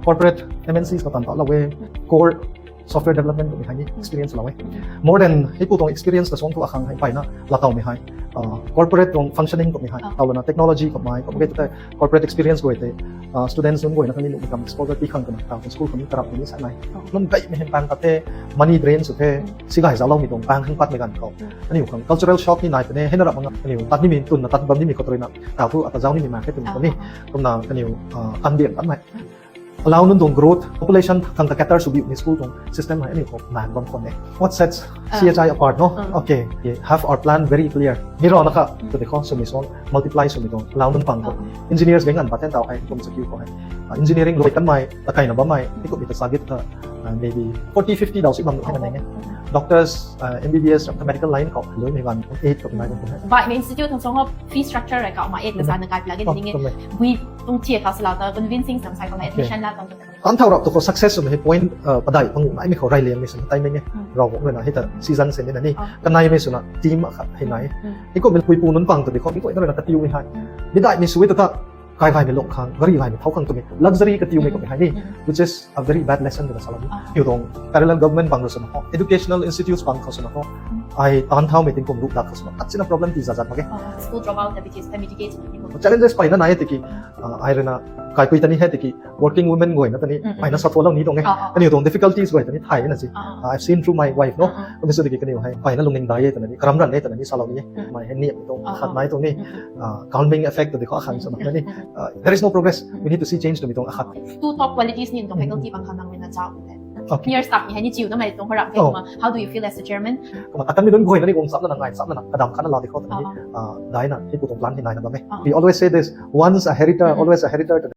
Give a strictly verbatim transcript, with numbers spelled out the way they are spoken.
Corporate M N Cs khou tan ta lou e, core software development kummei hei ni experience lou e. More than hei pu tuang experience ta suang thu akhang hei mpeyna laa towmei hei, uh, corporate tuang functioning kummei hei, tau lana technology kummei, kummei tu tei corporate experience guay tei, uh, students nunc guayna khatni nuh kam exposure pi khang twna tau school khang karap ni sa nai. Nunc gaymei hei pang khat the, money drain sw the, si gay zauloumei tuang pang hang patmei ganv khou, aniu khang cultural shock ni nai puni, hei na rap manga aniu tat nimei tun na tat bam nimei khou tei na tau thu ata zau nimei mak khe twmei khou ni, kumna kaniw, uh, tan diam tan mei. Allow nunc tuang growth, population khang ta cater sw biu ni school tuang system hei aniu khou mak bam khwan e. What sets C H I apart, no? Okay, we have our plan very clear. Mi rana kha, tu de khou, swmei suang, multiply swmei tuang, allow nunc pang khou. Engineers geng an paten tau hei, kum sa kiu khou hei. Uh, engineering lui tan mei, ta kaina bam mei, ni kummei ta sagit kha, uh, maybe forty, fifty dau si bam hei na mei e. Doctors, uh, M B B S, medical line khou, lui mei gan, eight khou nai bam khwan e. Baihmei institute tuang suang fee structure rei khou ma eight na sa na kai lage ni nge. Bui tuang chia khou sala ta convincing sam sai khou admission la ta. Tan thau rap tu khou success swmei hei point, uh, padai pangu naimei khou rey liangmei swna taimei nge. Ravguangc rui na hei ta season se ni na ni. Kanaimei swna team akhat hei nai. Hei kummei puipu nunc pang tu de khou mi guayna rui na katiumei hei, mi daihmei sw e ta ta, kai gaymei lung khang, gari gaymei thau khang twmei luxury katiumei kummei hei ni, which is a very bad lesson twna salou ni. Kiu tuang parallel government pang rui swna khou, educational institutes pang khou swna khou, ai tan thaumei tingkum ruh dak khou swna tat sina problem ti zazat mak e. School drop out, that is, mitigate. Challenges mpeyna nai e tiki, uh, ai rui na, kaikui ta ni hei tiki, working women guayna ta ni mpeyna sathualou ni tuang e. Kaniw tuang difficulties guay ta ni thay na si. Uh, I've seen through my wife, no? Kummei sw tiki kaniw hei mpeyna lungning dai e twna ni, karam ran e twna ni salou ni e. Mei hei ni tuang khat nai tuang ni, uh, calming effect tu de khou akhang swna ni, uh, there is no progress, we need to see change twmei tuang akhat. Two top qualities ni tuang faculty pang khang nang rui na zauc de. Clear start ni hei ni chiu na mei tuang khou rap the ma. How do you feel as a chairman? Kumna akanmei nunc guayna ni guang chapna na ngai chapna na kadam khatna laa de khou twna ni, uh, daina hei pu tuang plan hei naina bam e. We always say this, once a heritor, always a heritor.